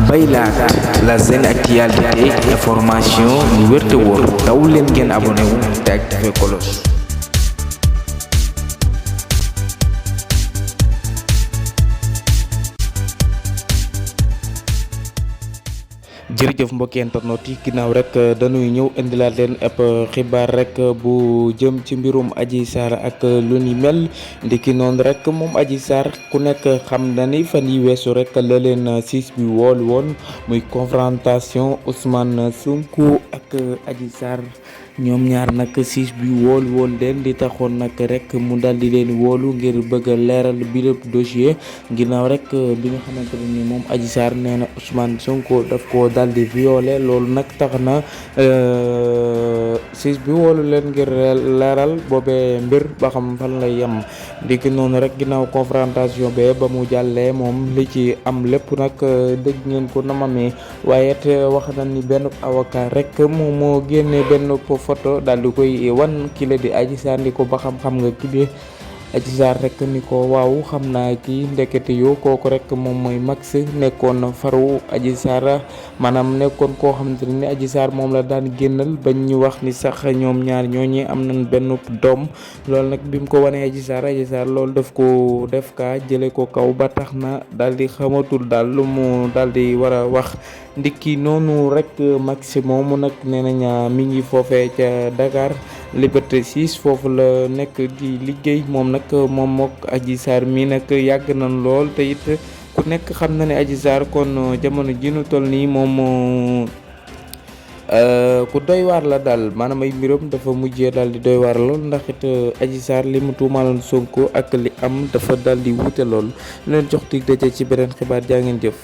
Baylaat la seen actualité information yu wér te wóor daw leen ngeen abonné wu te activé cloche. jërëjëf mbokki internet yi ginnaaw rek dañuy ñëw indilaat leen ab xibaar rek bu jëm ci mbirum Adji Sarr ak lu ni mel ndiki noonu rek moom Adji Sarr ku nekk xam na ni fan yi weesu rek la leen siis bi woolu woon muy confrontation Ousmane Sonko ak Adji Sarr ñoom ñaar nag siis bi wool leen di taxoon nag rek mu dal di leen woolu ngir bëgg a leeral bi lépp dossier ginnaaw rek bi nga xamante ne ni moom Adji Sarr nee na Ousmane Sonko daf ko dal di violé loolu nag tax na siis bi woolu leen ngir leeral boobee mbir ba xam fan lay yem ndiki noonu rek ginnaaw confrontation be ba mu jàllee moom li ci am lépp nag dégg ngeen ko namamee waaye it wax na ni benn avocat rek moom moo génne benn photo daal di koy wan kile di Adji Sarr di ko ba xam nga ki bi Adji Sarr rek ni ko waaw xam naa kii ndekete yoo kooku rek moom mooy Max nekkoon faru Adji Sarr maanaam nekkoon koo xamante ne ni Adji Sarr moom la daan génnal bañ ñu wax ni sax ñoom ñaar ñooñi am nañ benn doom loolu nag bi mu ko wanee Adji Sarr loolu daf ko def kaa jële ko kaw ba tax na daal di xamatul daal lu mu daal di war a wax ndikki noonu rek Max moomu nag nee nañ mi ngi foofee ca Dakar Liberté 6 foofu la nekk di liggéey moom nag moom mook Adji Sarr mi nag yàgg nañ lool te it ku nekk xam na ne Adji Sarr kon jamono ji nu toll nii moom ku doy waar la daal maanaam ay mbiram dafa mujjee daal di doy waar lool ndax it Adji Sarr li mu tuumaaloon Sonko ak li am dafa daal di wuute lool leen jox dig daje ci beneen xibaar jaa ngeen jëf.